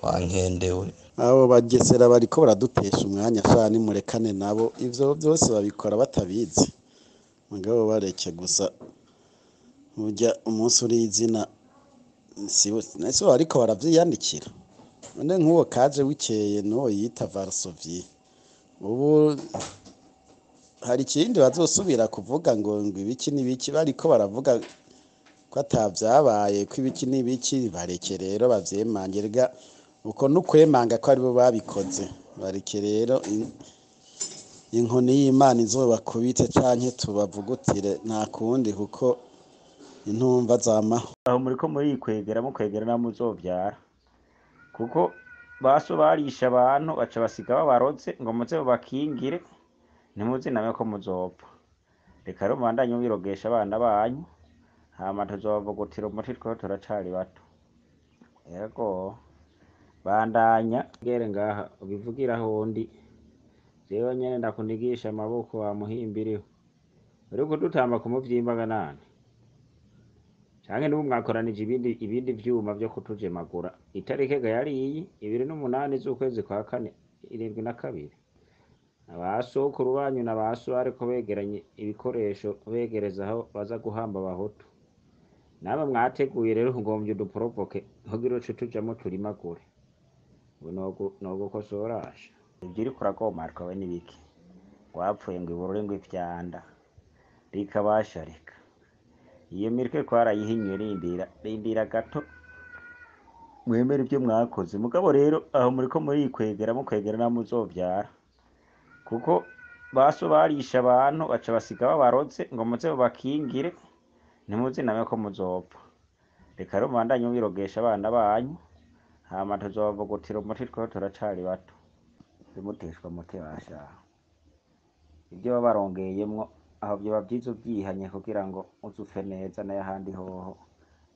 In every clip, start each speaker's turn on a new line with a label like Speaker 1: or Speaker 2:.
Speaker 1: Wankendewe.
Speaker 2: Abo bagesera bariko baradutesha umwanya sha, nimurekane nabo, ivyo vyose babikora batabizi. Mugabo bareke gusa, burya umunsi uri izina si bo bariko baravyiyandikira. None nk'uwo kaje bukeye n'uwo yita Varsovie, ubu hari ikindi bazosubira kuvuga ngo ibiki n'ibiki? Bariko baravuga ko atavyabaye, ko ibiki n'ibiki. Bareke rero bavyemange. Erega uko n'ukwemanga ko aribo babikoze. Bareke rero, inkoni y'Imana izobakubite canke tubavugutire, nta kundi, kuko intumva zamaho.
Speaker 3: Aho muriko murikwegera, mukwegera na muzovyara, kuko baso barishe abantu, baca basiga babarotse ngo muze mubakingire. Ntimuzi namwe ko muzopfa. Reka rero mubandanye mubirogesha abana banyu, hama tuzobavugutira umuti, tweho turacari bato. Yego, bandanya gere ngaha ubivugira aho ndi jewe nyene ndakunigisha amaboko wa muhimbiriwe uriko dutamba kumuvyimbaga nane, canke n'ubu mwakoranije ibindi vyuma vyo kutujemagura. Itariki ga yari iyi 28 z'ukwezi kwa kane 72, abasokuru banyu na baso bariko begeranye ibikoresho, begereza aho baza guhamba abahutu. Namwe mwateguye rero ngomvye uduporovoke kugira uce tujamwo turimagure. Ubu nogukosorasha ivyo uriko uragomarwa we n'ibiki wapfuye ngo iburure ngo ifyanda rikabasha. Reka iyo mitwe twarayihinyuye. Rindira, rindira gato mwemere ibyo mwakoze. Mugabo rero aho muriko murikwegera, mukwegera na muzovyara, kuko baso barishe abantu, baca basiga babarotse ngo muze mubakingire. Ntimuzi namwe ko muzopfa. Reka rero mubandanye mubirogesha abana banyu, hama tuzobavugutira umuti, tweho turacari bato. Bimuteshwa muti basha ibyo babarongeyemwo aho vyoba vyiza uvyihanye kugira ngo uzupfe neza. Nayo ahandi hoho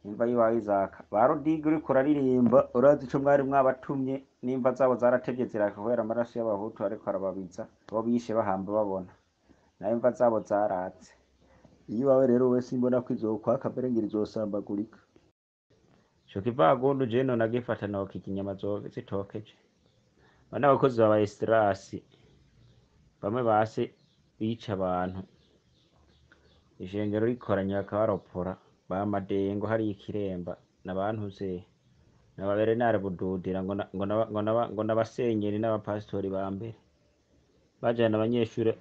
Speaker 3: imva yiwawe izaka. Ba Rudigi uriko uraririmba, urazi ico mwari mwabatumye, n'imva zabo zaratevye ziraka kubera amaraso y'abahutu ariko arababiza, bo bishe bahamba babona, nayo imva zabo zaratse. Iyo iwawe rero we simbona ko izokwaka, mbere ngira izosambagurika. Ico kivagundu jewe nonagifata nokirya inyama zitokeje. Bane abakozi ba Esirasi bamwe base bica abantu, ishengero rikoranye bakabaropora, ba Madengo hariya Ikiremba nabantuze na ba Berenari Bududira, ngo n'abasenyeri n'abapasitori ba mbere bajana abanyeshure,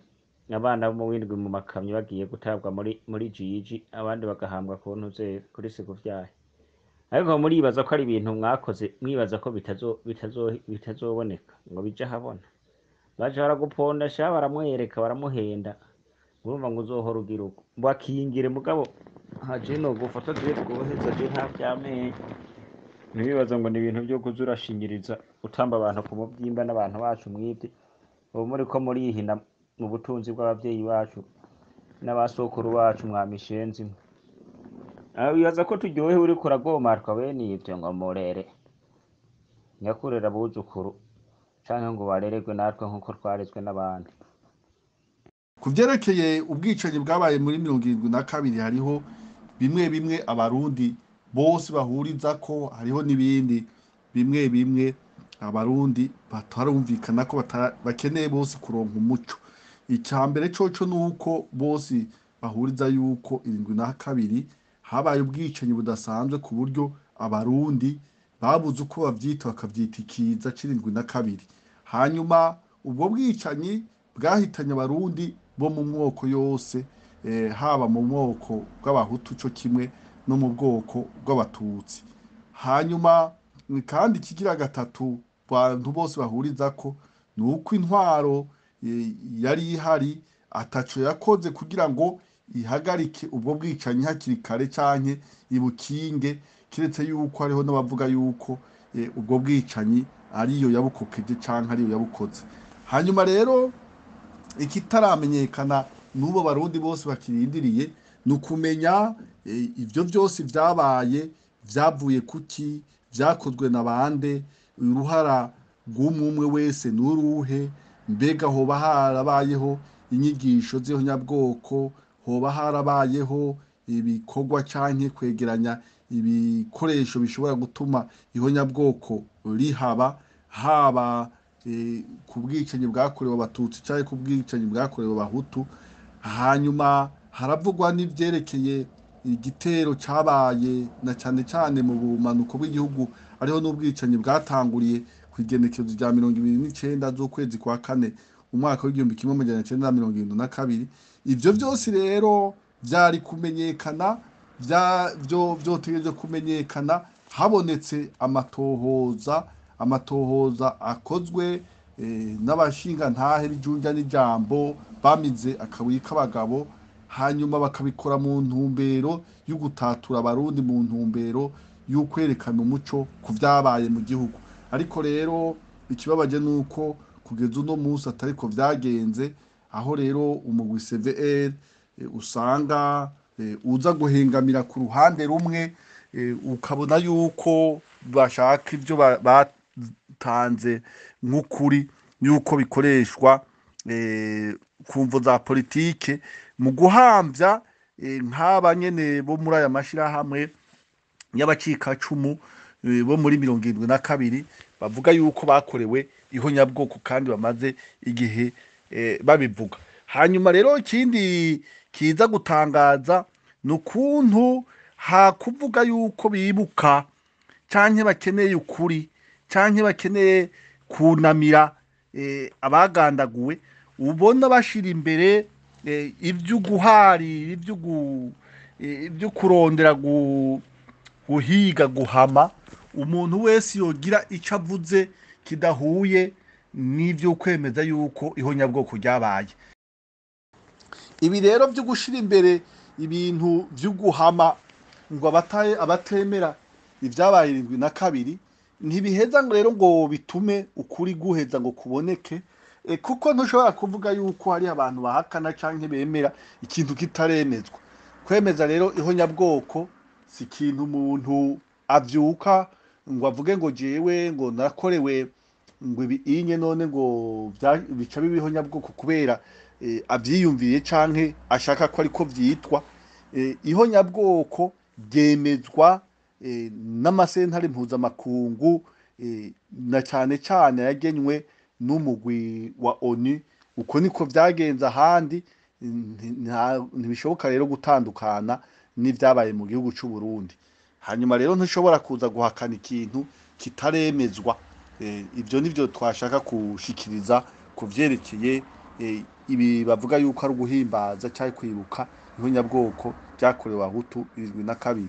Speaker 3: abana bo mu w'indwi mu makamyo bagiye gutabwa muri jiji, abandi bagahambwa ku ntuze kuri Sikuvyaye. Ariko muribaza ko ari ibintu mwakoze, mwibaza ko bitazoboneka ngo bije ahabona. Baje baraguponda sha, baramwereka, baramuhenda. Urumva ngo uzohora ugira uko bakingire. Mugabo haje no gufata je twoheza je nta vyamenye. Ntibibaza ngo ni ibintu vyo kuza urashinyiriza utamba abantu ku muvyimba n'abantu bacu mwibwe. Ubu muriko murihina mu butunzi bw'abavyeyi bacu n'abasokuru bacu, mwa mishenzi mwe. Aho wibaza ko turyohewe uriko uragomarwa bene ivyo ngo murere nyakurera abuzukuru canke ngo barererwe natwe nkuko twarezwe n'abandi?
Speaker 4: Ku byerekeye ubwicanyi bwabaye muri 72, hariho bimwe bimwe abarundi bose bahuriza ko, hariho n'ibindi bimwe bimwe abarundi batarumvikana ko bakeneye bose kuronka umuco. Icya mbere coco ni uko bose bahuriza yuko 72 habaye ubwicanyi budasanzwe, ku buryo abarundi babuze uko bavyita, bakavyita ikiza c'72. Hanyuma ubwo bwicanyi bwahitanye abarundi bo mu moko yose, haba mu bwoko bw'abahutu co kimwe no mu bwoko bw'abatutsi. Hanyuma kandi ikigira gatatu abantu bose bahuriza ko ni uko intwaro yari ihari ataco yakoze kugira ngo ihagarike ubwo bwicanyi hakiri kare canke ibukinge, kiretse yuko hariho n'abavuga yuko ubwo bwicanyi ariyo yabukokeje canke ariyo yabukoze. Hanyuma rero ikitaramenyekana n'ubo barundi bose bakirindiriye ni ukumenya ivyo vyose vyabaye vyavuye kuki, vyakozwe na bande, uruhara rw'umwe umwe wese n'uruhe, mbega hoba harabayeho inyigisho z'ihonyabwoko, hoba harabayeho ibikorwa canke kwegeranya ibikoresho bishobora gutuma ihonyabwoko rihaba, haba ku bwicanyi bwakorewe Abatutsi canke ku bwicanyi bwakorewe Abahutu. Hanyuma haravugwa n'ivyerekeye igitero cabaye na cane cane mu bumanuko bw'igihugu, ariho n'ubwicanyi bwatanguriye kw'igenekerezo rya 29 z'ukwezi kwa kane umwaka w'1972. Ivyo vyose rero vyari kumenyekana, vyotegerejwe kumenyekana habonetse amatohoza akozwe n'abashingantahe b'ijunja n'ijambo bamize akabuye k'abagabo, hanyuma bakabikora mu ntumbero yo gutatura Abarundi, mu ntumbero y'ukwerekana umuco ku vyabaye mu gihugu. Ariko rero ikibabaje nuko kugeza uno munsi atariko vyagenze, aho rero umugwi CVR usanga uza guhengamira ku ruhande rumwe, ukabona yuko bashaka ivyo batanze nk'ukuri yuko bikoreshwa ku mvo za politike mu guhamvya nk'aba nyene bo muri aya mashirahamwe y'abacikacumu bo muri 72 bavuga yuko bakorewe ihonyabwoko kandi bamaze igihe babivuga. Hanyuma rero ikindi kiza gutangaza ni ukuntu hakuvuga yuko bibuka canke bakeneye ukuri canke bakeneye kunamira abagandaguwe, ubona bashira imbere ivy'uguharira, ivyo kurondera guhiga guhama umuntu wese yogira ico avuze kidahuye n'ivyo kwemeza yuko ihonyabwoko ryabaye. Ibi rero vyo gushira imbere ibintu vyo guhama ngo abatemera ivyabaye 72 ntibiheza ngo rero ngo bitume ukuri guheza ngo kuboneke, kuko ntushobora kuvuga yuko hari abantu bahakana canke bemera ikintu kitaremezwa. Kwemeza rero ihonyabwoko si ikintu umuntu avyuka ngo avuge ngo jewe ngo nakorewe ngo ibi inye none ngo bica biba ihonyabwoko kubera avyiyumviye canke ashaka ko ariko vyitwa. Ihonyabwoko ryemezwa n'amasentare mpuzamakungu, na cane cane yagenywe n'umugwi wa ONU. Uko niko vyagenze ahandi, ntibishoboka rero gutandukana n'ivyabaye mu gihugu c'u Burundi. Hanyuma rero ntushobora kuza guhakana ikintu kitaremezwa. Ivyo nivyo twashaka kushikiriza ku vyerekeye ibi bavuga yuko ari uguhimbaza canke kwibuka ihonyabwoko ryakorewe Abahutu 72.